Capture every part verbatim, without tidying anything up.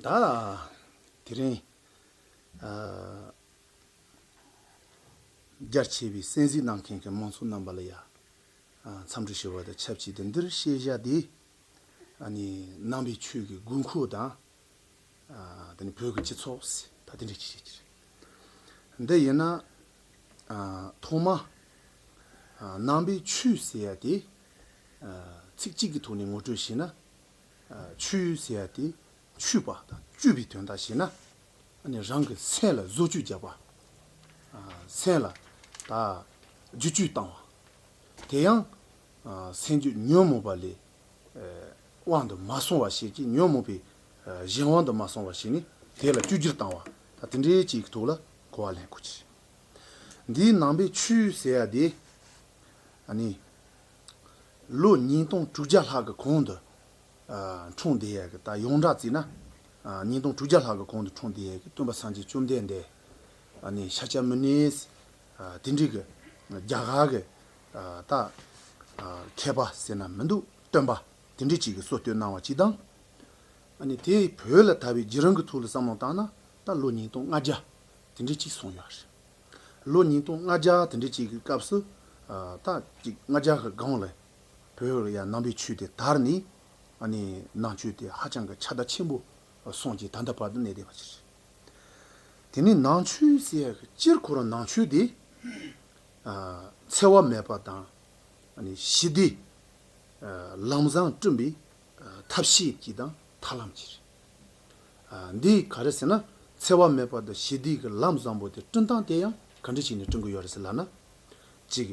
ད་དེ་རིང་ཨ་རྒྱ་ཆེ་བའི་གསན་གཟིགས་གནང་མཁན་གྱི་མང་ཚོགས་རྣམ་པ་ལ་ཡ་ཨ་འཚམས་འདྲི་ཞུ་བ་དང་ཆབས་ཅིག་ཏུ། འདིར་བཤད་བཞག་དེ་ཨ་ནི་ནང་པའི་ཆོས་ཀྱི་དགོས་མཁོ་དང་། ཨ་དེ་ནི་བོད་ཀྱི་སྤྱི་ཚོགས་ཟེར་ད་དེ་འདྲ་ཅིག་བཤད་ཀྱི་རེད། འདི་ཡིན་ན་ཨ་ཐོག་མ་ཨ་ནང་པའི་ཆོས་ཟེར་ཡ་དེ་ཨ་ཚིག་གཅིག་གི་ཐོག་ནས་ངོ་སྤྲོད་བྱས་ན། ཨ་ཆོས་ཟེར་ཡ་དེ་འཆོས་པ་དང་བཅོས་པའི་དོན་དག་བྱས་ན། ཨ་ནི་རང་གི་སེམས་ལ་བཟོ་བཅོས་རྒྱག་པ། ཨ་སེམས་ལ་ད་བསྒྱུར་བཅོས་བཏང་བ། དེ་ཡང་ཨ་སེམས་རྒྱུད་ཉོན་མོངས་པ་ལས་ཨ་དབང་དུ་མ་སོང་བ་ཞིག་གིས། ཉོན་མོངས་པའི་ཨ་གཞན་དབང་དུ་མ་སོང་བ་ཞིག་ནས་དེ་ལ་བཅོས་བསྒྱུར་བཏང་བ། ད་དེ་འདྲའི་ཅིག་གི་ཐོག་ལ་གོ་བ་ལེན་དགོས་ཀྱི་རེད། འདིའི་ནང་པའི་ཆོས་ཟེར་ཡ་དེ་ཨ་ནི་ལོ་ཉིས་སྟོང་དྲུག་བརྒྱ་ལྷག་གི་གོང་དུ་ཨ་འཁྲུངས་བསྡད་ཡ་གི། ད་ཡོངས་གྲགས་བརྩིས་ན་ཨ་ཉིས་སྟོང་དྲུག་བརྒྱ་ལྷག་གི་གོང་དུ་འཁྲུངས་བསྡད་ཡ་གི་སྟོན་པ་སངས་རྒྱས་བཅོམ་ལྡན་འདས། ཨ་ནི་ཤཱཀྱ་མུ་ནེ་ཨ་དེ་འདྲའི་གི་རྒྱ་གར་གི་ཨ་ད་ཨ་མཁས་པ་ཟེར་ན་མི་འདུག་སྟོན་པ་དེ་འདྲའི་ཅིག་གི་གསོལ་སྟོན་གནང་བ་ཅིག་དང་། ཨ་ནི་དེ་བོད་ལ་དར་བའི་བརྒྱུད་རིམ་གྱི་ཐོག་ལ་བསམ་བློ་བཏང་ན། ད་ལོ་ཉིས་སྟོང་ལྔ་བརྒྱ་དེ་འདྲའི་ཅིག་སོང་ཡོད་རེད། ལོ་ཉིས་སྟོང་ལྔ་བརྒྱ་དེ་འདྲའི་ཅིག་གི་སྐབས་སུ་ཨ་ད་ཅིག་ལྔ་བརྒྱ་གི་སྒང་ལ་བོད་ལ་ཡང་ནང་པའི་ཆོས་དེ་དར་ནས། ཨ་ནི་ནང་ཆོས་དེ་ཧ་ཅང་གི་ཁྱབ་གདལ་ཆེན་པོ་སོང་རྗེས་ད་ལྟ་བར་དུ་གནས་བསྡད་པ་ཅིག་རེད། དེ་ནས་ནང་ཆོས་ཟེར་ཡ་གི་སྤྱིར་ཁོ་རང་ནང་ཆོས་དེ་ཨ་འཚེ་བ་མེད་པ་དང་། ཨ་ནི་ཞི་བདེ་ཨ་ལམ་བཟང་བསྐྲུན་པའི་ཨ་ཐབས་ཤེས་ཅིག་དང་ཐབས་ལམ་ཅིག་རེད། ཨ་འདི་ག་རེ་ཟེར་ན། འཚེ་བ་མེད་པ་དང་ཞི་བདེ་གི་ལམ་བཟང་པོ་དེ་བསྐྲུན་སྟངས་དེ་ཡང་ག་འདྲ་བྱས་ནས་བསྐྲུན་གྱི་ཡོད་རེད་ཟེར་ལབ་ན། གཅིག་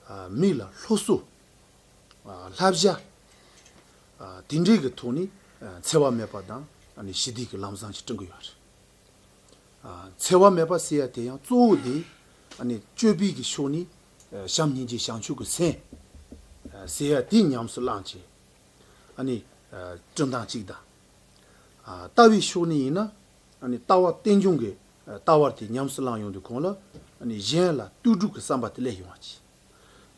ཨ་མི་ལ་སློབ་གསོ། ཨ་བསླབ་བྱ། ཨ་དེ་འདྲའི་གི་ཐོག་ནས་ཨ་འཚེ་བ་མེད་པ་དང་། ཨ་ནི་ཞི་བདེ་གི་ལམ་བཟང་ཞིག་བསྐྲུན་གྱི་ཡོད་རེད། ཨ་འཚེ་བ་མེད་པ་ཟེར་ཡ་དེ་ཡང་གཙོ་བོ་དེ་ཨ་ནི་སྤྱོད་པའི་གི་ཕྱོགས་ནས་ཨ་བྱམས་སྙིང་རྗེ་བྱང་ཆུབ་ཀྱི་སེམས་ཨ་ཟེར་ཡ་དེ་ཉམས་སུ་བླངས་བྱས། ཨ་ནི་ཨ་བསྐྲུན་སྟངས་གཅིག་དང་། ཨ་ལྟ་བའི་ཕྱོགས་ནས་ཡིན་ན། ཨ་ནི་ལྟ་བ་རྟེན་འབྱུང་གི་ཨ་ལྟ་བ་དེ་ཉམས་སུ་བླངས་ཡོང་དུས་གོང་ལ། ཨ་ནི་གཞན་ལ་ལྟོས་གྲུབ་ཀྱི་བསམ་པ་དེ་སླེབས་ཡོང་བ་བྱས།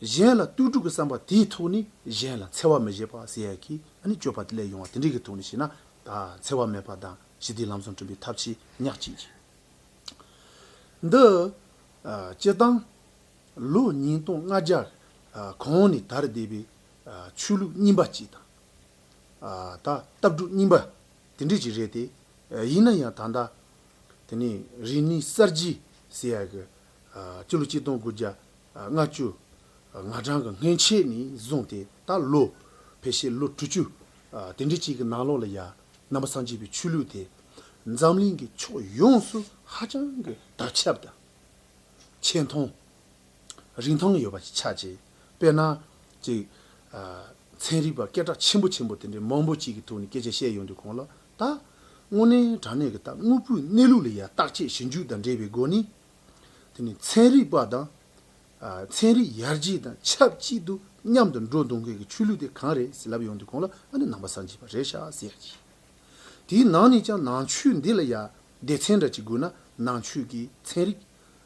གཞན་ལ་ལྟོས་གྲུབ་ཀྱི་བསམ་པ་དེའི་ཐོག་ནས་གཞན་ལ་འཚེ་བ་མི་བྱེད་པ་ཟེར་ཡ་གི་ཨ་ནི་སྤྱོད་པ་དེ་སླེབས་ཡོང་བ། དེ་འདྲའི་གི་ཐོག་ནས་བྱས་ན། ད་འཚེ་བ་མེད་པ་དང་ཞི་བདེའི་ལམ་བཟང་བསྐྲུན་པའི་ཐབས་ཤེས་ཉག་གཅིག་ཅིག་འདི་ཨ་སྤྱིར་བཏང་ལོ་ཉིས་སྟོང་ལྔ་བརྒྱ་ཨ་གོང་ནས་དར་བསྡད་པའི་ཨ་ཆོས་ལུགས་རྙིང་པ་ཅིག་དང་། ཨ་ད་ལྟ་གྲུབ་རྙིང་པ་དེ་འདྲ་ཅིག་རེད་དེ། ཨ་ཡིན་ན་ཡང་ད་ལྟ་དེ་ནས་རིག་གནས་གསར་བརྗེ་ཟེར་ཡ་གི་ཨ་སྤྱི་ལོ་ཆིག་སྟོང་དགུ་བརྒྱ་ལྔ་བཅུ་ང་གྲངས་ཀྱི་སྔོན་ཆད་ནས་བཟུང་སྟེ། ད་ལོ་ཕལ་ཆེར་ལོ་དྲུག་ཅུ་ཨ་དེ་འདྲ་ཅིག་གི་ནང་ལོགས་ལ་ཡ། ནང་པ་སངས་རྒྱས་པའི་ཆོས་ལུགས་དེ་འཛམ་གླིང་གི་ཕྱོགས་ཡོངས་སུ་ཧ་ཅང་གི་དར་ཁྱབ་དང་། ཆེ་མཐོང་། རིན་ཐང་ཡོད་པ་ཞིག་ཆགས་བྱས། དཔེར་ན་ཅིག་ཨ་ཚན་རིག་པ་སྐད་གྲགས་ཆེན་པོ་ཆེན་པོ་དེ་འདྲའི་མང་པོ་ཅིག་གི་ཐོག་ནས་སྐད་ཆ་བཤད་ཡོང་དུས་གོང་ལ། ད་དངོས་གནས་དྲང་གནས་ཀྱི་ད་དངོས་པོའི་གནས་ལུགས་ལ་ཡ་བརྟག་དཔྱད་ཞིབ་འཇུག་དང་འབྲེལ་བའི་སྒོ་ནས། དེ་ནས་ཚན་རིག་པ་དང་ཨ་ཚན་རིག་ཡར་རྒྱས་དང་ཆབས་ཅིག་ཏུ་མཉམ་དུ་འགྲོ་གཏོང་མཁན་གྱི་ཆོས་ལུགས་དེ་གང་རེད་ཟེར་ལབ་ཡོང་དུས་གོང་ལ། ཨ་ནི་ནང་པ་སངས་རྒྱས་པ་རེད་ཤག་ཟེར་ཡ་ཅིག་དེའི་ནང་ནས་ཀྱང་ནང་ཆོས་འདི་ལ་ཡ་སྡེ་ཚན་འདྲ་ཅིག་དགོས་ན། ནང་ཆོས་ཀྱི་ཚན་རིག་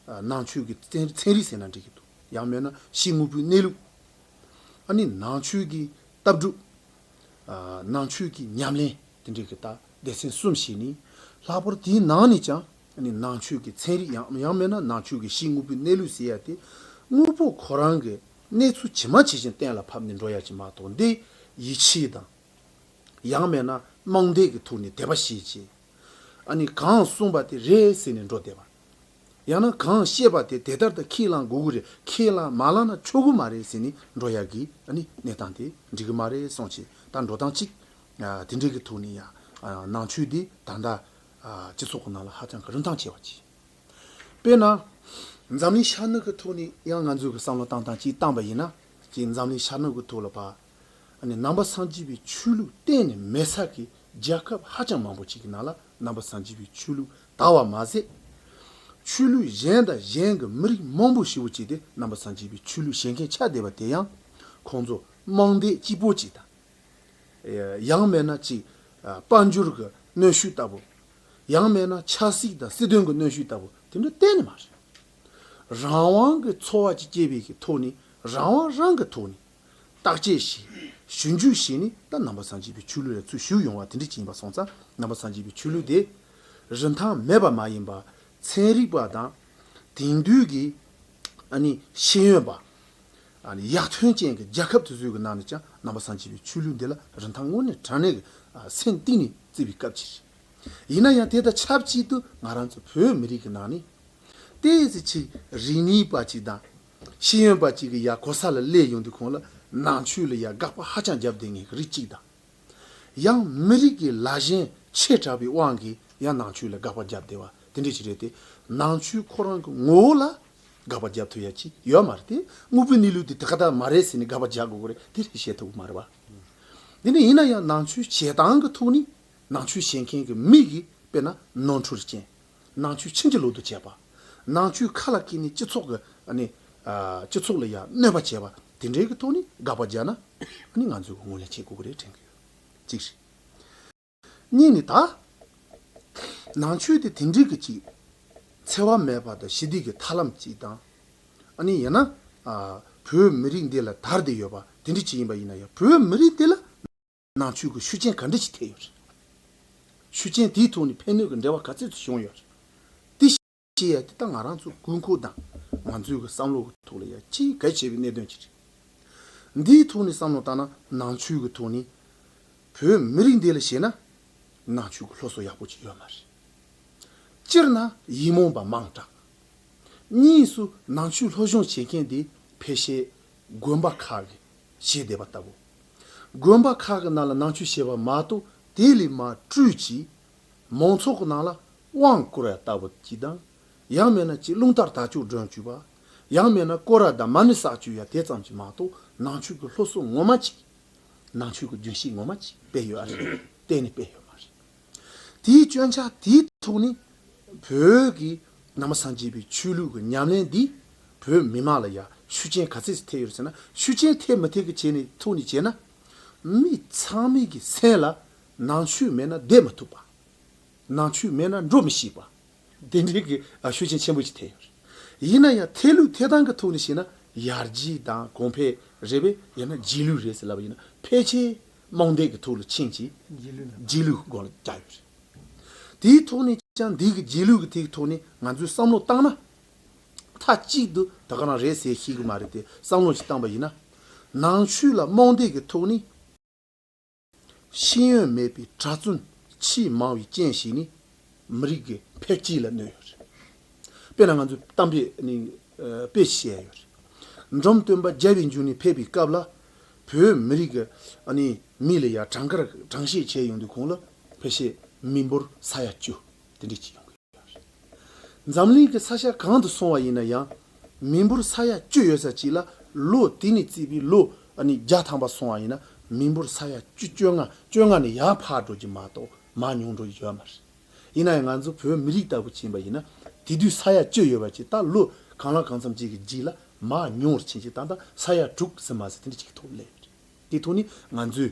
ཨ་ནང་ཆོས་ཀྱི་ཚན་ཚན་རིག་ཟེར་ན་འགྲིག་གི་འདུག་ཡང་མིན་ན་ཕྱི་དངོས་པོའི་གནས་ལུགས། ཨ་ནི་ནང་ཆོས་ཀྱི་ལྟ་གྲུབ། ཨ་ནང་ཆོས་ཀྱི་ཉམས་ལེན། དེ་འདྲའི་གི་ད་སྡེ་ཚན་གསུམ་བྱས་ནས། ལྷག་པར་དེའི་ནང་ནས་ཀྱང་ཨ་ནི་ནང་ཆོས་ཀྱི་ཚན་རིག། ཡང་ཡང་མིན་ན་ནང་ཆོས་ཀྱི་ཕྱི་དངོས་པོའི་གནས་ལུགས་ཟེར་ཡ་དེ། དངོས་པོ་ཁོ་རང་གི་གནས་ཚུལ་ཇི་མ་ཇི་བཞིན་གཏན་ལ་ཕབ་ནས་འགྲོ་ཡ་ཅིག་མ་གཏོགས། འདི་ཡིད་ཆེས་དང་། ཡང་མིན་ན་རྨོངས་དད་ཀྱི་ཐོག་ནས་དད་པ་བྱེད་ཅིང་། ཨ་ནི་གང་གསུངས་པ་དེ་རེད་ཟེར་ནས་འགྲོ་བསྡད་པ། ཡང་ན་གང་བཤད་པ་དེ་དེ་ལྟར་དུ་ཁས་བླངས་དགོས་ཀྱི་རེད། ཁས་བླངས་མ་བླངས་ན་ཆོག་གི་མ་རེད་ཟེར་ནས་འགྲོ་ཡག་གི་ཨ་ནི་གནས་སྟངས་དེ་འགྲིག་གི་མ་རེད་གསུངས་བྱས། ད་འགྲོ་སྟངས་གཅིག་ཨ་དེ་འདྲའི་གི་ཐོག་ནས་ཡང་ཨ་ནང་ཆོས་དེ་ད་ལྟ་ཨ་སྤྱི་ཚོགས་ཀྱི་ནང་ལ་ཧ་ཅང་གི་རིན་ཐང་ཆེ་བ་ཅིག་དཔེར་ན། འཛམ་གླིང་ཤར་ནུབ་ཀྱི་ཐོག་ནས་ཡང་ང་ཚོས་ཀྱི་བསམ་བློ་བཏང་སྟངས་ཅིག་བཏང་པ་ཡིན་ན། ཅིག་འཛམ་གླིང་ཤར་ནུབ་ཀྱི་ཐོག་ལ་ཕར་ཨ་ནི་ནང་པ་སངས་རྒྱས་པའི་ཆོས་ལུགས་གཏན་ནས་མེད་ས་གི་རྒྱལ་ཁབ་ཧ་ཅང་མང་པོ་ཅིག་གི་ནང་ལ་ནང་པ་སངས་རྒྱས་པའི་ཆོས་ལུགས་དར་བ་མ་ཟད། ཆོས་ལུགས་གཞན་དང་གཞན་གྱི་མི་རིགས་མང་པོ་ཞེ་པོ་ཅིག་དེ་ནང་པ་སངས་རྒྱས་པའི་ཆོས་ལུགས་བྱེད་མཁན་ཆགས་བསྡད་པ་དེ་ཡང་ཁོང་ཚོ་རྨོངས་དད་སྐྱིད་པོ་ཅིག་དང་། ཡང་མིན་ན་ཅིག་དཔལ་འབྱོར་གྱི་གནོན་ཤུགས་ལྟ་བུ། ཡང་མིན་ན་ཆབ་སྲིད་དང་སྲིད་དོན་གྱི་གནོན་ཤུགས་ལྟ་བུ་དེ་འདྲ་གཏན་ནས་མ་རེད། རང་དབང་གི་འཚོ་བ་ཅིག་སྐྱེལ་བའི་གི་ཐོག་ནས། རང་དབང་རང་གི་ཐོག་ནས་བརྟག་དཔྱད་བྱས། ཞིབ་འཇུག་བྱས་ནས་ད་ནང་པ་སངས་རྒྱས་པའི་ཆོས་ལུགས་ལ་ཚུར་ཞུགས་ཡོང་བ་དེ་འདྲ་ཅིག་ཡིན་པ་སོང་ཙང་ནང་པ་སངས་རྒྱས་པའི་ཆོས་ལུགས་དེ་རིན་ཐང་མེད་པ་མ་ཡིན་པ་ཚན་རིག་པ་དང་དེང་དུས་ཀྱི་ཨ་ནི་ཤེས་ཡོན་པ་ཨ་ནི་ཡར་ཐོན་ཅན་གྱི་རྒྱལ་ཁབ་དེ་ཚོའི་གི་ནང་ནས་ཀྱང་ནང་པ་སངས་རྒྱས་པའི་ཆོས་ལུགས་འདི་ལ་རིན་ཐང་དངོས་གནས་དྲང་གནས་ཀྱི་ཨ་སེམས་གཏིང་ནས་བརྩི་བའི་སྐབས་ཅིག་རེད། ཡིན་ན་ཡང་དེ་དང་ཆབས་ཅིག་ཏུ་ང་རང་ཚོ་བོད་མི་རིགས་ཀྱི་ནང་ནས་ཏོག་ཙམ་ཅིག་རིག་གནས་པ་ཅིག་དང་ཤེས་ཡོན་པ་ཅིག་གི་ཡར་གོ་ས་ལ་སླེབས་ཡོང་དུས་ཁོང་ལ་ནང་ཆོས་ལ་ཡར་དགག་པ་ཧ་ཅང་བརྒྱབ་བསྡད་མཁན་གྱི་རིགས་གཅིག་དང་། ཡང་མི་རིགས་ཀྱི་ལ་ཞེན་ཆེ་དྲགས་པའི་དབང་གིས་ཡང་ནང་ཆོས་ལ་དགག་པ་བརྒྱབ་བསྡད་པ་དེ་འདྲ་ཞིག་རེད་དེ། ནང་ཆོས་ཁོ་རང་གི་ངོ་བོ་ལ་དགག་པ་བརྒྱབ་ཐུབ་ཡ་ཅིག་ཡོད་མ་རེད་དེ། དངོས་པོའི་གནས་ལུགས་དེ་དེ་ག་ད་མ་རེད་ཟེར་ནས་དགག་པ་རྒྱག་དགོས་ཀྱི་རེད་དེ་རེད་བཤད་ཐུབ་ཀྱི་མ་རེད་པ། དེ་ནས་ཡིན་ན་ཡང་ནང་ཆོས་བྱེད་སྟངས་ཀྱི་ཐོག་ནས་ནང་ཆོས་བྱེད་མཁན་གྱི་མི་གིས་དཔེར་ན་ནོར་འཁྲུལ་རྐྱེན། ནང་ཆོས་ཕྱིན་ཅི་ལོག་ཏུ་བྱས་པ། ནང་ཆོས་ཁ་ལ་བཀལ་ནས་སྤྱི་ཚོགས་ཀྱི་ཨ་ནི་ཨ་སྤྱི་ཚོགས་ལ་ཡང་གནོད་པ་བྱས་པ་དེ་འདྲའི་གི་ཐོག་ནས་དགག་པ་རྒྱག་ན་ཨ་ནི་ང་ཚོས་གི་ངོས་ལེན་བྱེད་དགོས་ཀྱི་རེད་དྲན་གྱི་ཡོད། གཅིག་རེད། གཉིས་ནི་ད་ནང་ཆོས་དེ་དེ་འདྲའི་གི་ཅིག་འཚེ་བ་མེད་པ་དང་ཞི་བདེ་གི་ཐབས་ལམ་ཅིག་དང་། ཨ་ནི་ཡང་ན་ཨ་བོད་མི་རིགས་འདི་ལ་དར་བསྡད་ཡོད་པ་དེ་འདྲ་ཅིག་ཡིན་པ་ཡིན་ན་ཡང་བོད་མི་རིགས་འདི་ལ་ནང་ཆོས་ཀྱི་ཤུགས་རྐྱེན་ག་འདྲ་ཞིག་ཐེབས་ཡོད་རེད། ཤུགས་རྐྱེན་དེའི་ཐོག་ནས་ཕན་གནོད་ཀྱི་འབྲེལ་བ་ག་ཚོད་ཅིག་བྱུང་ཡོད་རེད། དེ་ཤེས་ཡ་དེ་ད་ང་རང་ཚོ་དགོས་མཁོ་དང་ང་ཚོའི་གི་བསམ་བློ་གི་ཐོག་ལ་ཡ་ཅིག་གལ་ཆེ་བའི་གནད་དོན་ཅིག་རེད། འདིའི་ཐོག་ནས་བསམ་བློ་བཏང་ན་ནང་ཆོས་ཀྱི་ཐོག་ནས་བོད་མི་རིགས་འདི་ལ་བྱས་ན་ནང་ཆོས་ཀྱི་སློབ་གསོ་ཡག་པོ་ཅིག་ཡོད་མ་རེད། སྤྱིར་ན་ཡིག་རྨོངས་པ་མང་དྲགས། གཉིས་སུ་ནང་ཆོས་སློབ་སྦྱོང་བྱེད་མཁན་དེ་ཕལ་ཆེར་དགོན་པ་ཁག་གི་བྱེད་བསྡད་པ་ལྟ་བུ། དགོན་པ་ཁག་གི་ནང་ལ་ནང་ཆོས་བྱེད་པ་མ་གཏོགས་དེ་ལས་མར་སྤྲོས་ཀྱིས་མང་ཚོགས་ཀྱི་ནང་ལ་དབང་བསྐུར་ཡ་ལྟ་བུ་ཅིག་དང་། ཡང་མིན་ན་ཅིག་རླུང་རྟ་དར་ལྕོག་སྒྲོན་བཅུག་པ། ཡང་མིན་ན་སྐོར་ར་དང་མ་ཎི་བསགས་བཅུག་ཡ་དེ་ཙམ་གྱིས་མ་གཏོགས་ནང་ཆོས་ཀྱི་སློབ་གསོ་ངོ་མ་ཅིག་ནང་ཆོས་ཀྱི་རྒྱུན་ཤེས་ངོ་མ་ཅིག་སྤེལ་ཡོད་ཨ་རེད། གཏན་ནས་སྤེལ་ཡོད་མ་རེད། དེའི་སྐྱོན་ཆ་དེའི་ཐོག་ནས་བོད་ཀྱི་ནང་པ་སངས་རྒྱས་པའི་ཆོས་ལུགས་ཀྱི་ཉམས་ལེན་འདིས་བོད་མི་མང་ལ་ཡང་ཤུགས་རྐྱེན་ག་ཚད་ཅིག་ཐེབས་ཡོད་ཟེར་ན། ཤུགས་རྐྱེན་ཐེབས་མི་ཐེབས་ཀྱི་ཆ་ནས་ཐོག་ནས་བྱས་ན། མི་ཚང་མའི་གི་སེམས་ལ་ནང་ཆོས་མེད་ན་བསྡད་མི་ཐུབ་པ། ནང་ཆོས་མེད་ན་འགྲོ་མི་ཤེས་པ། དེ་འདྲའི་གི་ཨ་ཤུགས་རྐྱེན་ཆེན་པོ་ཅིག་ཐེབས་ཡོད་རེད། ཡིན་ན་ཡང་ཐེབས་ལུགས་ཐེབས་སྟངས་ཀྱི་ཐོག་ནས་བཤད་ན་ཡར་རྒྱས་དང་གོང་འཕེལ་རེད་པས། ཡང་ན་རྗེས་ལུས་རེད་ཟེར་ལབ་པ་ཡིན་ན་ཕལ་ཆེར་རྨོངས་དད་ཀྱི་ཐོག་ལ་ཕྱིན་ཅིང་རྗེས་ལུས་ལ་རྗེས་ལུས་ཀྱི་སྒོ་ལ་བརྒྱབ་ཡོད་རེད། དེའི་ཐོག་ནས་ཀྱང་འདི་གི་རྗེས་ལུས་ཀྱི་དེའི་ཐོག་ནས་ང་ཚོས་བསམ་བློ་བཏང་ན། མཐའ་གཅིག་ཏུ་ད་ག་རང་རེད་ཟེར་ཤེས་ཀྱི་མ་རེད་དེ། བསམ་བློ་ཞིག་བཏང་པ་ཡིན་ན། ནང་ཆོས་ལ་རྨོངས་དད་ཀྱི་ཐོག་ནས། ཤེས་ཡོན་མེད་པའི་གྲྭ་བཙུན་ཆེས་མང་བའི་རྐྱེན་ཞིག་ནི་མི་རིགས་ཀྱི་འཕེལ་རྒྱས་ལ་གནོད་ཡོད་རེད། དཔེར་ན་ང་ཚོས་གཏམ་དཔེ་ནི་ཨ་དཔེ་ཞིག་བཤད་ཡོད་རེད། འབྲོམ་སྟོན་པ་རྒྱལ་བའི་འབྱུང་གནས་ཕེབས་པའི་སྐབས་ལ་བོད་མི་རིགས་ཀྱི་ཨ་ནི་མི་ལ་ཡ་གྲངས་ཀར་གྲངས་བཤེར་བྱས་ཡོང་དུས་ཁོང་ལ་ཕལ་ཆེར་མི་འབོར་ས་ཡ་བཅུ་དེ་འདྲས་ཅིག་ཡོང་གི་འཛམ་གླིང་གི་ས་ཆ་གང་དུ་སོང་བ་ཡིན་ན་ཡང་། མི་འབོར་ས་ཡ་བཅུ་ཡོད་ས་ཅིག་ལ་ལོ་དེ་ནས་བརྩིས་པའི་ལོ་ཨ་ནི་བརྒྱ་ཐམ་པ་སོང་བ་ཡིན་ན་མི་འབོར་ས་ཡ་བཅུ་བཅོ་ལྔ་བཅོ་ལྔ་ནས་ཡར་འཕར་འགྲོ་རྒྱུ་མ་གཏོགས་མར་ཉུང་འགྲོ་རྒྱུ་ཡོད་མ་རེད། ཡིན་ན་ཡང་ང་ཚོ་བོད་མི་རིགས་ལྟ་བུ་ཕྱིན་པ་ཡིན་ན་དེ་དུས་ས་ཡ་བཅུ་ཡོད་པ་ཅིག་ད་ལོ་གང་ལ་གང་འཚམ་ཅིག་གི་རྗེས་ལ་མར་ཉུང་བར་ཕྱིན་ཅིག་ད་ལྟ་ས་ཡ་དྲུག་ཙམ་མ་ཟད་དེ་འདྲ་ཅིག་གི་ཐོག་སླེབས་ཡོད་རེད། དེ་ཐོག་ནས་ང་ཚོས་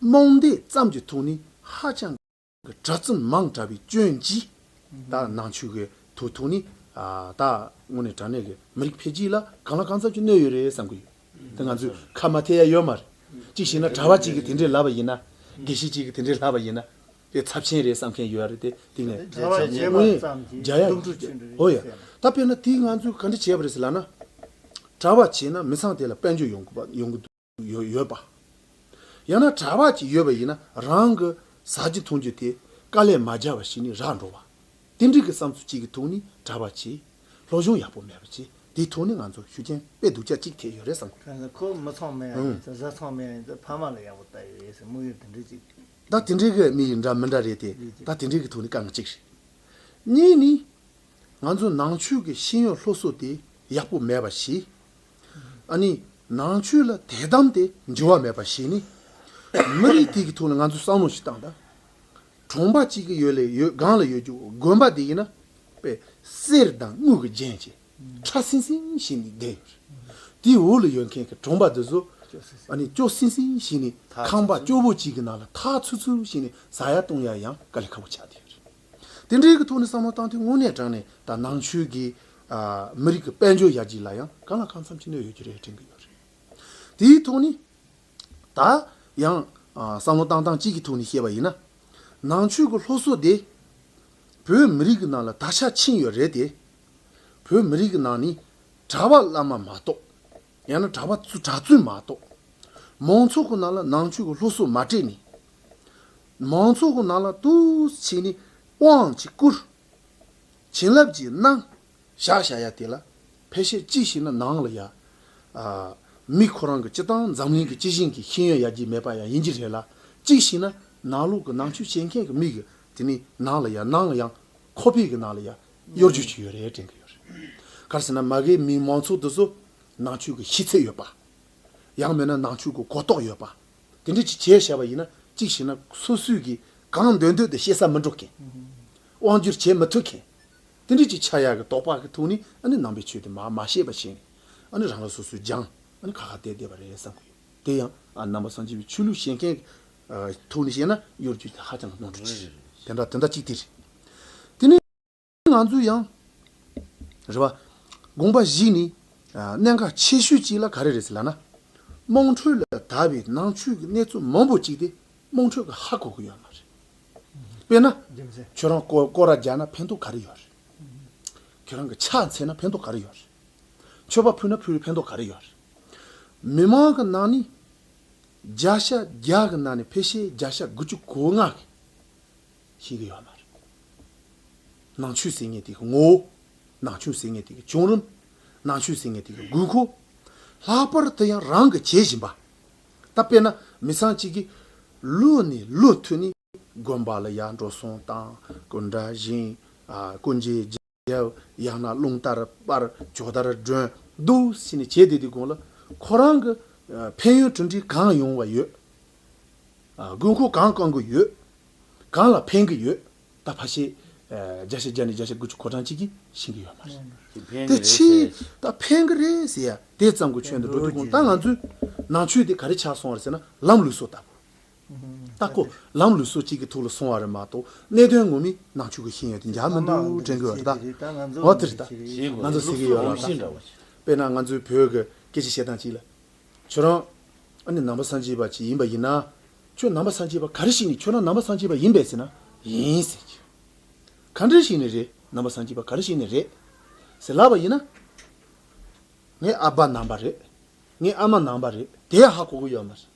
རྨོངས་དད་ཙམ་གྱི་ཐོག་ནས་ཧ་ཅང་གི་གྲྭ་བཙུན་མང་དྲགས་པའི་སྐྱོན་གྱིས་ད་ནང་ཆོས་ཀྱི་ཐོག་ཐོག་ནས་ཨ་ད་དངོས་གནས་དྲང་གནས་ཀྱི་མི་རིགས་འཕེལ་རྒྱས་ལ་གང་ལ་གང་འཚམ་ཅིག་གནོད་ཡོད་རེད་བསམ་གྱི་ཡོད། དེ་ང་ཚོས་ཁ་མ་ཐད་ཡ་ཡོད་མ་རེད། གཅིག་བྱས་ན་གྲྭ་པ་གཅིག་གིས་དེ་འདྲས་ལབ་པ་ཡིན་ན། དགེ་བཤེས་གཅིག་གིས་དེ་འདྲས་ལབ་པ་ཡིན་ན། དེ་ཚབས་ཆེན་རེད་བསམ་མཁན་ཡོད་རེད་དེ་དེ་ནས་གྲྭ་པ་བྱས་པ་ཙམ་གྱིས་རྒྱ་ཡ་སྡུག་འཕྲོ་ཆེན་པོ་རེད་ཨོ་ཡ། ཟེར་ན། ད་དཔེར་ན་དེའི་ང་ཚོས་ག་འདྲ་བྱས་པ་རེད་ཟེར་ལབ་ན། གྲྭ་པ་བྱས་ན་མི་ཚང་དེ་ལ་དཔལ་འབྱོར་ཡོང་གི་ཡོང་གི་ཡོད་ཡོད་པ། ཡང་ན་གྲྭ་པ་ཅིག་ཡོད་པ་ཡིན་ན་རང་གི་ཟ་རྒྱུ་འཐུང་རྒྱུ་དེ་དཀའ་ལས་མ་རྒྱབ་པ་ཞིག་ནས་རག་འགྲོ་བ། དེ་འདྲའི་གི་བསམ་ཚུལ་གཅིག་གི་ཐོག་ནས་གྲྭ་པ་བྱས། སློབ་སྦྱོང་ཡག་པོ་མེད་པ་བྱས། དེའི་ཐོག་ནས་ང་ཚོ་ཤུགས་རྐྱེན་དཔེ་སྡུག་ཅག་གཅིག་ཐེབས་ཡོད་རེད་བསམ་གི། ཁོ་མི་ཚང་མ་ཡང་ཡིན་ཙང་བཟའ་ཚང་མ་ཡང་ཡིན་ཙང་ཕ་མ་ལ་ཡག་པོ་ལྟ་ཡོད་ཡོད་ཟེར་དམིགས་ཡུལ་དེ་འདྲའི་ཅིག་ད་དེ་འདྲའི་གི་དམིགས་ཡུལ་འདྲ་མི་འདྲ་རེད་དེ། ཡིན་ད་དེ་འདྲའི་གི་ཐོག་ནས་དཀའ་ངལ་གཅིག་རེད། གཉིས་ནི། ང་ཚོ་ནང་ཆོས་ཀྱི་ཤེས་ཡོན་སློབ་གསོ་དེ་ཡག་པོ་མེད་པ་ཞིག་ཨ་ནི་ནང་ཆོས་ལ་དད་དམ་དེ་འགྱུར་བ་མེད་པ་ཞིག་ནི། མི་རིགས་དེ་གི་ཐོག་ནས་ང་ཚོས་བསམ་བློ་ཞིག་བཏང་དང་། གྲོང་པ་གཅིག་གི་ཡུལ་ལ་ཡོད་སྒང་ལ་ཡོད་རྒྱུ་དགོན་པ་དེ་ཡིན་ན། དཔེ་གསེར་དང་དངུལ་གྱི་རྒྱན་གྱི་ཁྲ་སིང་སིང་ཞིག་ནས་བསྡད་ཡོད་རེད། དེའི་འོག་ལ་ཡོད་མཁན་གྱི་གྲོང་པ་དེ་ཚོ་ཨ་ནི་སྐྱོ་སིང་སིང་ཞིག་ནས་ཁང་པ་སྐྱོ་པོ་གཅིག་གི་ནང་ལ་ཐག་ཚུད་ཚུད་ཞིག་ནས་ཟ་ཡ་བཏུང་ཡ་ཡང་དཀའ་ལས་ཁག་པོ་ཆགས་བསྡད་ཡོད་རེད། དེ་འདྲའི་གི་ཐོག་ནས་བསམ་བློ་བཏང་དུས་དངོས་གནས་དྲང་གནས་ད་ནང་ཆོས་ཀྱི་ཨ་མི་རིགས་ཀྱི་དཔལ་འབྱོར་ཡར་རྒྱས་ལ་ཡང་གང་ལ་གང་འཚམ་གྱི་གནོད་ཡོད་ཀྱི་རེད་དྲན་གྱི་ཡོད་རེད། དེའི་ཐོག་ནས་ད་ ད་ཡང་ཨ་བསམ་བློ་བཏང་སྟངས་གཅིག་གི་ཐོག་ནས་བཤད་པ་ཡིན་ན། ནང་ཆོས་ཀྱི་སློབ་གསོ་དེ་བོད་མི་རིགས་ཀྱི་ནང་ལ་དར་ཆ་ཕྱིན་ཡོད་རེད་དེ། བོད་མི་རིགས་ཀྱི་ནང་ནས་གྲྭ་པ་བླ་མ་མ་གཏོགས། ཡང་ན་གྲྭ་པ་ཚུ་གྲྭ་བཙུན་མ་གཏོགས། མང་ཚོགས་ཀྱི་ནང་ལ་ནང་ཆོས་ཀྱི་སློབ་གསོ་མ་སྤྲད་ནས། མང་ཚོགས་ཀྱི་ནང་ལ་ཏོག་ཙམ་ནས་དབང་ཅིག་བསྐུར། བྱིན་རླབས་ཅིག་གནང་། བཞག་བཞག་ཡ་དེ་ལ་ཕལ་ཆེར་གཅིག་བྱས་ན་ནང་ལ་ཡ། ཨ། མི་ཁོ་རང་གི་སྤྱི་བཏང་འཛམ་གླིང་གི་སྤྱི་བཞིན་གྱི་ཤེས་ཡོན་ཡར་རྒྱས་མེད་པ་ཡང་ཡིན་གྱི་རེད་ལ། གཅིག་བྱས་ན་ནང་ལོགས་ཀྱི་ནང་ཆོས་ཤེས་མཁན་གྱི་མི་གི་དེ་ནི་ནང་ལ་ཡ་ནང་ལ་ཡང་ཁོག་པའི་གི་ནང་ལ་ཡ་གཡོ་སྒྱུ་ཅིག་ཡོད་རེད་དྲན་གྱི་ཡོད་རེད། ག་རེ་ཟེར་ན་མ་གིའི་མི་མང་ཚོགས་དེ་ཚོ་ནང་ཆོས་ཀྱི་ཤེས་ཚད་ཡོད་པ། ཡང་མིན་ན་ནང་ཆོས་ཀྱི་གོ་རྟོགས་ཡོད་པ། དེ་འདྲ་ཅིག་བྱས་བཞག་པ་ཡིན་ན་གཅིག་བྱས་ན་སོ་སོས་ཀྱི་གང་འདོད་འདོད་དུ་བཤད་ས་མི་འགྲོ་མཁན། དབང་བསྒྱུར་བྱེད་མི་ཐུབ་མཁན། དེ་འདྲ་ཅིག་ཆགས་ཡག་གི་དོགས་པ་གི་ཐོག་ནས་ཨ་ནི་ནང་པའི་ཆོས་དེ་མ་མ་ཤེས་པ་བྱས་ནས་ཨ་ནི་རང་རང་སོ་སོས་སྦྱངས་ཨ་ནི་ཁ་ཁ་བསྡད་བསྡད་པ་རེད་བསམ་གི་ཡོད། དེ་ཡང་ཨ་ནང་པ་སངས་རྒྱས་པའི་ཆོས་ལུགས་ཤེས་མཁན་གྱི་ཨ་ཐོག་ནས་བཤད་ན་གཡོ་སྒྱུ་དེ་ཧ་ཅང་གི་ནོར་འཁྲུལ་ཅིག་རེད། དེ་འདྲ་དེ་འདྲ་གཅིག་དེ་རེད། དེ་ནས་ང་ཚོས་ཡང་རེད་བ། དགོངས་པ་བཞེས་ནས་ཨ་གནད་འགག་ཆེ་ཤོས་གཅིག་ལ་ག་རེ་རེད་ཟེར་ལབ་ན། དམངས་ཁྲོད་ལ་དར་བའི་ནང་ཆོས་ཀྱི་གནས་ཚུལ་མང་པོ་གཅིག་དེ་དམངས་ཁྲོད་ཀྱི་ཧ་གོ་གི་ཡོད་མ་རེད། དཔེར་ན། རྒྱུ་མཚན། ཁྱོད་རང་སྐོར་སྐོར་ར་རྒྱག་ན་ཕན་ཐོགས་ག་རེ་ཡོད་རེད། ཁྱོད་རང་གི་ཕྱག་འཚལ་ན་ཕན་ཐོགས་ག་རེ་ཡོད་རེད། མཆོད་པ་ཕུལ་ན་ཕུལ་བའི་ཕན་ཐོགས་ག་རེ་ཡོད་རེད། མི་མང་གི་ནང་ནས་བརྒྱ་ཆ་བརྒྱ་གི་ནང་ནས་ཕལ་ཆེར་བརྒྱ་ཆ་དགུ་བཅུ་གོ་ལྔ་གི་ཤེས་ཀྱི་ཡོད་མ་རེད། ནང་ཆོས་ཟེར་མཁན་དེ་གི་ངོ་བོ། ནང་ཆོས་ཟེར་མཁན་དེ་གི་བྱུང་རིམ། ནང་ཆོས་ཟེར་མཁན་དེ་གི་དགོས་མཁོ། ལྷག་པར་དུ་ཡང་རང་གི་བྱེད་བཞིན་པ། ད་དཔེར་ན་མི་ཚང་གཅིག་གིས་ལོ་ནས་ལོ་མཐུད་ནས་དགོན་པ་ལ་ཡར་འགྲོ་སོང་བཏང་སྐུ་འདྲ་བཞེངས། ཨ་སྐུ་འགྱེད་རྒྱབ། ཡང་ན་རླུང་རྟ་རུ་སྤར་ཇོ་དར་སྒྲོན་འདུག་ཟེར་ནས་བྱས་བསྡད་དུས་གོང་ལ་ཁོ་རང་གི་ཨ་ཕན་ཡོན་གྲུབ་འབྲས་གང་ཡོང་བ་ཡོད། ཨ་དགོས་མཁོ་གང་བསྐང་གི་ཡོད། གང་ལ་ཕན་གི་ཡོད། ད་ཕལ་ཆེར་ཨ་བརྒྱ་ཆ་བརྒྱ་ནས་བརྒྱ་ཆ་དགུ་བཅུ་གོ་གྲངས་གཅིག་གིས་ཤེས་ཀྱི་ཡོད་མ་རེད། དེ་ཕན་གི་རེད་ཕྱིས་ཟེར་ཡ། ད་ཕན་གི་རེད་ཟེར་ཡ་དེ་ཙམ་གྱི་ཁྱོན་དུ་འགྲོ་དུས་གོང་ད་ང་ཚོའི་ནང་ཆོས་དེ་ག་རེ་ཆགས་སོང་བ་རེད་ཟེར་ན་ལམ་ལུགས་སྲོལ་ལྟ་བུ། ད་ཁོ་ལམ་ལུགས་སྲོལ་གཅིག་གི་ཐོག་ལ་སོང་བ་རེད་མ་གཏོགས་གནད་དོན་ངོ་མའི་ནང་ཆོས་ཀྱི་ཤེས་ཡོན་དེ་འཇགས་མི་འདུག་དྲན་གྱི་ཡོད་རེད་ད། འོ་དེ་རེད་ད། ང་ཚོ་ཟེར་གྱི་ཡོད་རེད་ད། དཔེར་ན་ང་ཚོའི་བོད་ཀྱི་སྐད་ཆ་བཤད་སྟངས་གཅིག་ལ། ཁྱོད་རང་ཨ་ནི་ནང་པ་སངས་རྒྱས་པ་ཅིག་ཡིན་པ་ཡིན་ན། ཁྱོད་ནང་པ་སངས་རྒྱས་པ་ག་རེ་ཞིག་ནས་ཁྱོད་རང་ནང་པ་སངས་རྒྱས་པ་ཡིན་པས་ཟེར་ན་ཡིན་ཟེར་གྱི། ག་འདྲ་ཞིག་ནས་རེད་ནང་པ་སངས་རྒྱས་པ་ག་རེ་ཞིག་ནས་རེད་ཟེར་ལབ་པ་ཡིན་ན། ངའི་ཨ་ཕ་ནང་པ་རེད། ངའི་ཨ་མ་ནང་པ་རེད་དེ་ཧ་གོ་གི་ཡོད་མ་རེད།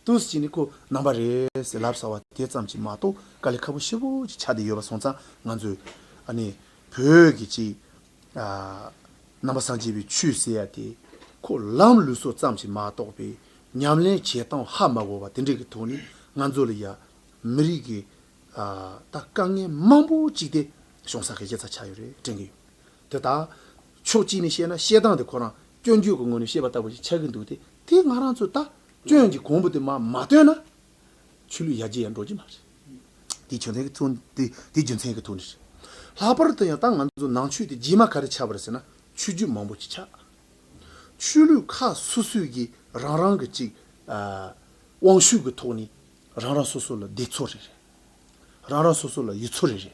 ཏུས་ཅི་ནི་ཁོ་ནང་པ་རེད་ཟེར་ལབ་ས་བ་དེ་ཙམ་གྱིས་མ་གཏོགས་དཀའ་ལས་ཁག་པོ་ཞེ་པོ་ཅིག་ཆགས་བསྡད་ཡོད་པ་སོང་ཙང་ང་ཚོས་ཨ་ནི་བོད་ཀྱི་ཅིག་ཨ་ནང་པ་སངས་རྒྱས་པའི་ཆོས་ཟེར་ཡ་དེ་ཁོ་ལམ་ལུགས་སྲོལ་ཙམ་གྱིས་མ་གཏོགས་པའི་ཉམས་ལེན་བྱེད་སྟངས་ཧ་མ་གོ་བ་དེ་འདྲ་གི་ཐོག་ནས་ང་ཚོ་ལ་ཡ་མི་རིགས་ཀྱི་ཨ་ད་དཀའ་ངལ་མང་པོ་ཅིག་དེ་བྱུང་ས་གི་དབྱེ་ཚ་ཆགས་ཡོད་རེད་དྲན་གི་ཡོད། དེ་དག་ཕྱོགས་གཅིག་ནས་བཤད་ན་བཤད་སྟངས་དེ་ཁོ་རང་སྐྱོན་བརྗོད་ཀྱི་ངོས་ནས་བཤད་པ་ལྟ་བུ་ཞིག་ཆགས་ཀྱི་འདུག་སྟེ་དེ་ང་རང་ཚོས་ད་སྐྱོན་གྱི་གོང་བུ་དེ་མར་མ་བཏོན་ན་ཆོས་ལུགས་ཡར་རྒྱས་ཡར་འགྲོ་རྒྱུ་མ་རེད། དེའི་རྒྱུ་མཚན་གྱི་ཐོག་དེ་དེའི་རྒྱུ་མཚན་གྱི་ཐོག་ནས་རེད། ལྷག་པར་དུ་ཡང་ད་ང་ཚོ་ནང་ཆོས་དེ་རྗེས་མ་ག་རེ་ཆགས་པ་རེད་ཟེར་ན་ཆོས་བརྒྱུད་མང་པོ་ཅིག་ཆགས། ཆོས་ལུགས་ཁག་སོ་སོའི་གི་རང་རང་གི་ཅིག་ཨ་དབང་ཤུགས་ཀྱི་ཐོག་ནས་རང་རང་སོ་སོ་ལ་སྡེ་ཚོགས་རེ་རེ། རང་རང་སོ་སོ་ལ་ཡུལ་ཚོ་རེ་རེ།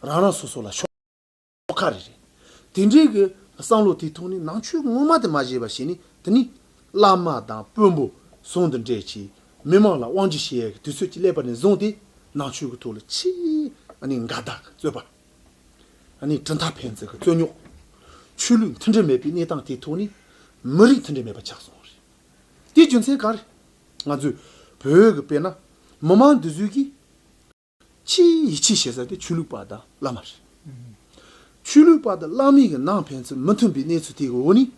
རང་རང་སོ་སོ་ལ་ཤོག་ཁག་རེ་རེ། དེ་འདྲའི་གི་བསམ་བློ་དེའི་ཐོག་ནས་ནང་ཆོས་ངོ་མ་དེ་མ་བཞེས་པ་བྱས་ནས་དེ་ནི་བླ་མ་དང་དཔོན་པོ་ཟུང་དུ་འབྲེལ་གྱིས་མི་མང་ལ་དབང་སྒྱུར་བྱེད་ཡས་ཀྱི་དུས་ཚོད་ཅིག་སླེབས་པ་ནས་བཟུང་སྟེ་ནང་ཆོས་ཀྱི་ཐོག་ལ་ཆེས་ཨ་ནི་འགལ་ཟླ་གི་རྩོད་པ། ཨ་ནི་གྲུབ་མཐའ་ཕན་ཚུན་གྱི་རྩོད་རྙོག་ཆོས་ལུགས་མཐུན་སྒྲིལ་མེད་པའི་གནས་སྟངས་དེའི་ཐོག་ནས་མི་རིགས་མཐུན་སྒྲིལ་མེད་པ་ཆགས་སོང་བ་རེད། དེའི་རྒྱུ་མཚན་ག་རེ། ང་ཚོས་བོད་ཀྱི་དཔེར་ན་མི་མང་འདི་ཚོས་ཀྱིས་ཆེས་ཡིད་ཆེས་བྱེད་ས་དེ་ཆོས་ལུགས་པ་དང་བླ་མ་རེད། ཆོས་ལུགས་པ་དང་བླ་མའི་གི་ནང་ཕན་ཚུན་མི་མཐུན་པའི་གནས་ཚུལ་དེའི་འོག་ནས་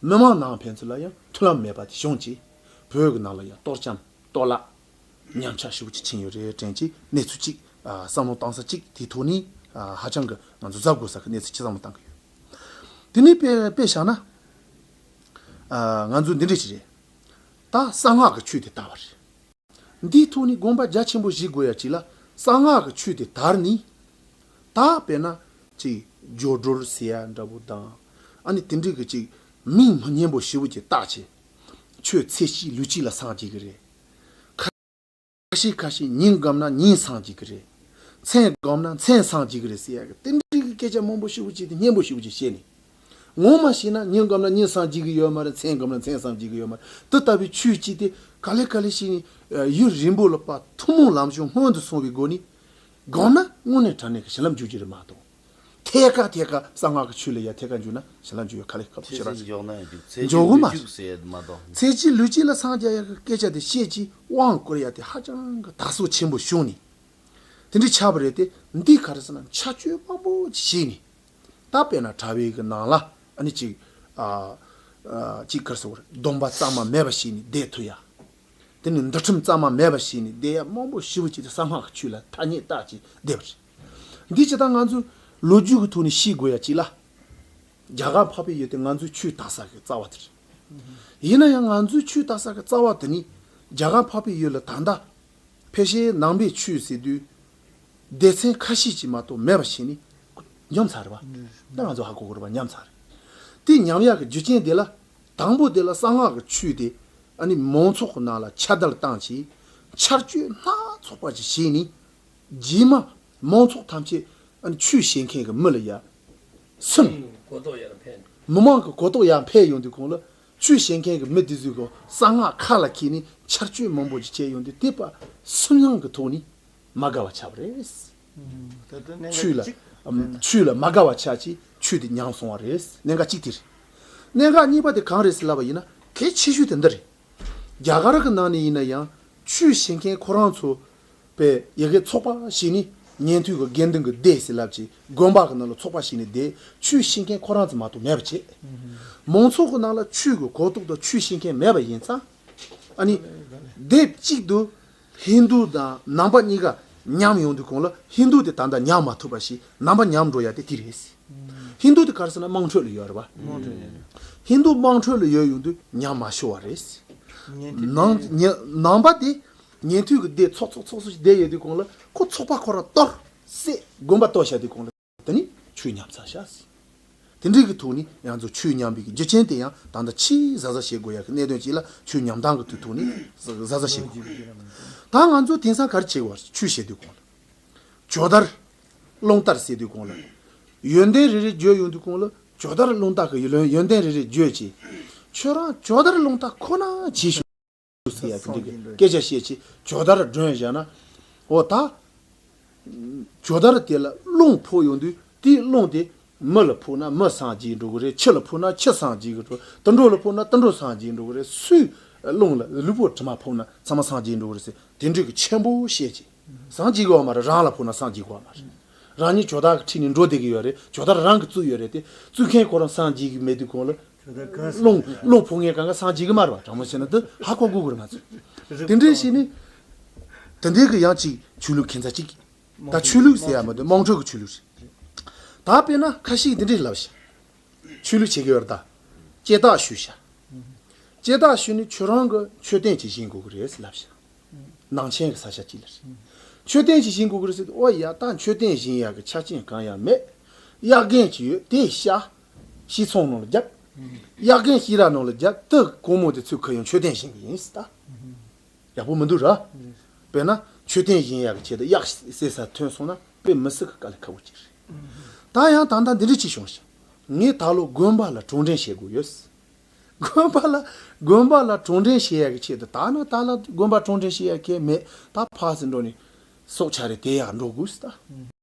མི་མང་ནང་ཕན་ཚུན་ལ་ཡང་མཐུན་ལམ་མེད་པ་དེ་བྱུང་རྗེས་བོད་ཀྱི་ནང་ལ་ཡང་གཏོར་བཅོམ་གཏོར་བརླག་ཉམས་ཆག་ཞེ་པོ་ཅིག་ཕྱིན་ཡོད་རེད་དྲན་གྱི་གནས་ཚུལ་གཅིག་ཨ་བསམ་བློ་བཏང་ས་གཅིག་དེའི་ཐོག་ནས་ཨ་ཧ་ཅང་གི་ང་ཚོ་གཟབ་དགོས་ས་གི་གནས་ཚུལ་གཅིག་བསམ་བློ་བཏང་གི་ཡོད། དེ་ནས་དཔེ་དཔེ་བཞག་ན་ཨ་ང་ཚོ་འདི་འདྲ་ཞིག་རེད། ད་གསང་སྔགས་ཀྱི་ཆོས་དེ་དར་བ་རེད། འདིའི་ཐོག་ནས་དགོངས་པ་རྒྱ་ཆེན་པོ་བཞེས་དགོས་ཡ་ཅིག་ལ་གསང་སྔགས་ཀྱི་ཆོས་དེ་དར་ནས། ད་དཔེར་ན་ཅིག་སྦྱོར་སྒྲོལ་ཟེར་ཡ་འདྲ་པོ་དང་། ཨ་ནི་དེ་འདྲའི་གི་ཅིག་མིང་མི་སྙན་པོ་ཞེ་པོ་ཅིག་བཏགས་བྱས། ཆོས་ཚེ་གཅིག་ལུས་གཅིག་ལ་སངས་རྒྱས་ཀྱི་རེད། ཁ་ཤས་ཁ་ཤས་ཉིན་བསྒོམས་ན་ཉིན་སངས་རྒྱས་ཀྱི་རེད། མཚན་བསྒོམས་ན་མཚན་སངས་རྒྱས་ཀྱི་རེད་ཟེར་ཡ་གི་དེ་འདྲའི་གི་སྐད་ཆ་མང་པོ་ཞེ་པོ་ཅིག་དེ་སྙན་པོ་ཞེ་པོ་ཅིག་བཤད་ནས། ངོ་མ་བྱས་ན་ཉིན་སྒོམ་ན་ཉིན་སངས་རྒྱས་ཀྱི་ཡོད་མ་རེད། མཚན་སྒོམ་ན་མཚན་སངས་རྒྱས་ཀྱི་ཡོད་མ་རེད། དེ་ལྟ་བུའི་ཆོས་གཅིག་དེ་ག་ལེ་ག་ལེ་བྱས་ནས་ཡུན་རིང་པོ་ལ་ཕར་ཐུན་མོང་ལམ་སྦྱོང་སྔོན་དུ་སོང་བའི་སྒོ་ནས་སྒོམ་ན་དངོས་གནས་དྲང་གནས་ཀྱི་བྱིན་རླབས་འཇུག་རྒྱུ་རེད་མ་གཏོགས། ཐད་ཀར་ཐད་ཀར་གསང་སྔགས་ཀྱི་ཆོས་ལ་ཡ་ཐད་ཀར་འཇུག་ན་བྱིན་རླབས་འཇུག་ཡ་ག་ལེ་ཁག་པོ་ཆེ་ར། ཚེ་འཇོག་ན་ཡང་འཇུག་ཚེ་ལུས་ཅིག་ལ་སངས་རྒྱ་ཡ་གི་སྐད་ཆ་དེ་བཤད་ཀྱི་དབང་བསྐུར་ཡ་དེ་ཧ་ཅང་གི་དར་སོ་ཆེན་པོ་བྱུང་ནས། དེ་འདྲའི་ཆགས་པ་རེད་དེ། འདི་ག་རེ་ཟེར་ན་ཕྱག་མཆོད་མང་པོ་ཅིག་བྱས་ནས། ད་དཔེར་ན་དྲ་བའི་གི་ནང་ལ་ཨ་ནི་ཅིག་ཨ་ཨ་ཅིག་ག་རེ་ཟེར་དགོས་རེད། སྡོམ་པ་གཙང་མ་མེད་པ་བྱས་ནས་བསྡད་ཐུབ་ཡ། དེ་ནི་འདུལ་ཁྲིམས་གཙང་མ་མེད་པ་བྱས་ནས་བསྡད་ཡ་མང་པོ་ཞེ་པོ་ཅིག་དེ་གསང་སྔགས་ཀྱི་ཆོས་ལ་ཐ་སྙད་བཏགས་ཅིག་བསྡད་པ་རེད། འདི་ཇི་ལྟར་ང་ཚོས་ལོ་རྒྱུས་ཀྱི་ཐོག་ནས་ཤེས་དགོས་ཡ་ཅིག་ལ། རྒྱ་གར་འཕགས་པའི་ཡུལ་དེ་ང་ཚོའི་ཆོས་དར་ས་གི་རྩ་བ་དེ་རེད། ཡིན་ན་ཡང་ང་ཚོའི་ཆོས་དར་ས་གི་རྩ་བ་དེ་ནི་རྒྱ་གར་འཕགས་པའི་ཡུལ་ལ་ད་ལྟ་ཕལ་ཆེར་ནང་པའི་ཆོས་ཟེར་དུས་སྡེ་ཚན་ཁ་ཤས་ཅིག་མ་གཏོགས་མེད་པ་བྱས་ནས་ཉམས་ཚར་རེད་པ། ད་ང་ཚོ་ཧ་གོ་དགོས་རེད་པ། ཉམས་ཚར་རེད། དེ་ཉམས་ཡག་གི་རྒྱུ་རྐྱེན་དེ་ལ་དང་པོ་དེ་ལ་གསང་སྔགས་ཀྱི་ཆོས་དེ་ཨ་ནི་མང་ཚོགས་ཀྱི་ནང་ལ་ཁྱབ་བརྡལ་བཏང་བྱས་ཆར་ཆུ་སྣ་ཚོགས་པ་ཅིག་བྱས་ནས། རྗེས་མ་མང་ཚོགས་ཐམས་ཅད་ཨ་ནི་ཆོས་བྱེད་མཁན་གྱི་མི་ལ་ཡ་སུན། གོ་རྟོགས་ཡར་འཕེལ། མི་མང་གི་གོ་རྟོགས་ཡར་འཕེལ་ཡོང་དུས་གོང་ལ་ཆོས་བྱེད་མཁན་གྱི་མི་དེ་ཚོས་གོ་གསང་སྔགས་ཁ་ལ་འཁྱེར་ནས་ཆར་ཆུ་མང་པོ་ཅིག་བྱས་ཡོང་དུས་དེ་པ་སུན་སྣང་གི་ཐོག་ནས་མ་དགའ་བ་ཆགས་པ་རེད། ད་ལྟ་གནད་འགག་ཆོས་ལ་གཅིག་ཨམ་ཆོས་ལ་མ་དགའ་བ་ཆགས་ཀྱིས་ཆོས་དེ་ཉམས་སོང་བ་རེད། གནད་འགག་གཅིག་དེ་རེད། གནད་འགག་གཉིས་པ་དེ་གང་རེད་ཟེར་ལབ་པ་ཡིན་ན་གལ་ཆེ་ཤོས་དེ་འདི་རེད། རྒྱ་གར་གྱི་ནང་ནས་ཡིན་ན་ཡང་ཆོས་བྱེད་མཁན་ཁོ་རང་ཚོ་པའི་ཡ་གི་ཚོགས་པ་ཞིག་ནི་ཉན་ཐོས་ཀྱི་དགེ་འདུན་གྱི་སྡེ་ཟེར་ལབ་ཀྱི་དགོན་པ་གི་ནང་ལ་ཚོགས་པ་ཞིག་ནི་བསྡད་ཆོས་བྱེད་མཁན་ཁོ་རང་ཚོ་མ་གཏོགས་མེད་པ་བྱས། མང་ཚོགས་ཀྱི་ནང་ལ་ཆོས་ཀྱི་གོ་རྟོགས་དང་ཆོས་བྱེད་མཁན་མེད་པ་ཡིན་ཙང་ཨ་ནི་སྡེབ་གཅིག་ཏུ་ཧིན་དུ་དང་ནང་པ་གཉིས་ཀ་ཉམས་ཡོང་དུས་གོང་ལ་ཧིན་དུ་དེ་ད་ལྟ་ཉམས་མ་ཐུབ་པ་ཞིག་ནང་པ་ཉམས་འགྲོ་ཡ་དེ་དེ་རེད། ཧིན་དུ་དེ་ག་རེ་ཟེར་ན་དམངས་ཁྲོད་ལ་ཡོད་རེད་པ། དམངས་ཁྲོད་ཡོད་རེད། ཧིན་དུ་དམངས་ཁྲོད་ལ་ཡོད་ཡོང་དུས་ཉམས་མ་ཤོར་བ་རེད། ཉན་ཐོས་ནང་ཉ་ནང་པ་དེ་ཉན་ཐོས་ཀྱི་སྡེ་ཚོགས་ཚོགས་ཚོགས་སུ་བསྡད་ཡོད་དུས་གོང་ལ་ཁོ་ཚོགས་པ་ཁོ་རང་གཏོར་སྲེད་དགོན་པ་གཏོར་བཞག་དུས་གོང་ལ་དེ་ནི་ཆོས་ཉམས་ཚར་ཤག་དེ་འདྲའི་གི་ཐོག་ནས་ང་ཚོ་ཆོས་ཉམས་པའི་གི་རྒྱུ་རྐྱེན་དེ་ཡང་ད་ལྟ་ཆེས་གཟབ་གཟབ་བྱེད་དགོས་ཡ་གི་གནད་དོན་ཅིག་ལ་ཆོས་ཉམས་སྟངས་གི་དུས་ཐོག་ནས་གཟབ་གཟབ་བྱེད་དགོས། ད་ང་ཚོ་དེང་སང་ག་རེ་བྱེད་དགོས་ཆོས་བྱེད་དུས་གོང་ལ། ཇོ་བདག་རླུང་རྟ་ཟེར་དུས་གོང་ལ། ཡོན་ཏན་རེ་རེ་བརྗོད་ཡོང་དུས་གོང་ལ་ཇོ་བདག་རླུང་རྟ་གི་ཡོན་ཡོན་ཏན་རེ་རེ་བརྗོད་ཅིག་ཁྱོད་རང་ཇོ་བདག་རླུང་རྟ་ཁོ་ན་བྱེད་ཤོག་ཟེར་ཡ་གི་འདི་གི་སྐད་ཆ་བཤད་ཅིག་ཇོ་བདག་སྒྲོན་བཞག་ན། འོ་ད། ཇོ་བདག་དེ་ལ་རླུང་ཕོག་ཡོང་དུས་དེའི་རླུང་དེ་མི་ལ་ཕོག་ན་མི་སངས་རྒྱས་འགྲོ་གི་རེད། ཁྱི་ལ་ཕོག་ན་ཁྱི་སངས་རྒྱས་གི་འགྲོ། དུད་འགྲོ་ལ་ཕོག་ན་དུད་འགྲོ་སངས་རྒྱས་འགྲོ་གི་རེད། སུའི་རླུང་ལ་ལུས་པོ་དྲི་མ་ཕོག་ན་ཚང་མ་སངས་རྒྱས་འགྲོ་གི་རེད་ཟེར་དེ་འདྲའི་གི་ཆེན་པོ་བཤད་ཅིག་སངས་རྒྱས་གི་ཡོད་མ་རེད། རང་ལ་ཕོག་ན་སངས་རྒྱས་གི་ཡོད་མ་རེད། རང་ཉིད་ཇོ་བདག་གི་ཁྲིད་ནས་འགྲོ་བསྡད་གི་ཡོད་རེད། ཇོ་བདག་རང་གི་བཙུགས་ཡོད་རེད་དེ་བཙུགས་མཁན་ཁོ་རང་སངས་རྒྱས་གི་མེད་དུས་གོང་ལ་རླུང་རླུང་ཕོག་མཁན་གང་ག་སངས་རྒྱས་གི་མ་རེད་པ། དྲང་མོ་བཤད་ན་དེ་ཧ་གོ་དགོས་གི་རེད་ང་ཚོས། དེ་འདྲའི་བྱས་ནས་དེ་འདྲའི་གི་ཡང་ཅིག་ཆོས་ལུགས་ཁྱད་མཚར་ཅིག་ད་ཆོས་ལུགས་ཟེར་ཡ་མ་གཏོགས་དམངས་ཁྲོད་ཀྱི་ཆོས་ལུགས་རེད། ད་དཔེར་ན་ཁ་ཤས་འདི་འདྲའི་ལབ་ཤག་ཆོས་ལུགས་བྱེད་ཀྱི་ཡོད་རེད་ད། སྐྱེ་རྟགས་ཞུས་ཤག་སྐྱེ་རྟགས་ཞུས་ནས་ཁྱོད་རང་གི་མཆོད་རྟེན་ཅིག་བཞེངས་དགོས་ཀྱི་རེད་ལབ་ཤག་ནང་ཆེན་གྱི་ས་ཆ་གཅིག་ལ་རེད། མཆོད་རྟེན་ཅིག་བཞེངས་དགོས་ཀྱི་རེད་ཟེར་དུས་ཨོ་ཡ་ད་མཆོད་རྟེན་བཞེངས་ཡག་གི་ཆ་རྐྱེན་གང་ཡང་མེད། གཡག་རྒན་ཅིག་ཡོད་དེ་ཤ། ཤི་ཚོང་ནང་ལ་རྒྱབ། གཡག་རྒན་ཤི་ར་ནང་ལ་རྒྱབ་དེ་སྒོར་མོ་དེ་ཚུར་ཁུར་ཡོང་མཆོད་རྟེན་བཞེངས་གི་ཡིན་ཟེར་ད། ཡག་པོ་མི་འདུག་ར། དཔེར་ན་མཆོད་རྟེན་བཞེངས་ཡག་གི་ཆེད་དུ་གཡག་བསད་ས་ཐོན་སོང་ན་དཔེ་མི་སྲིད་གི་དཀའ་ལས་ཁག་པོ་ཅིག་རེད། ད་ཡང་ད་ལྟ་འདི་འདྲ་ཅིག་བྱུང་ཞིང་། ངས་ད་ལོ་དགོན་པ་ལ་གྲོང་འདྲེན་བྱེད་དགོས་ཡོད། དགོན་པ་ལ་དགོན་པ་ལ་གྲོང་འདྲེན་བྱེད་ཡག་གི་ཆེད་དུ་ད་ནི་ད་ལ་དགོན་པ་གྲོང་འདྲེན་བྱེད་ཡག་གི་མེད། ད་ཕར་ཚུར་འགྲོ་ནས་སྲོག་ཆགས་རེ་དེད་ཡག་འགྲོ་དགོས་ཟེར་ད།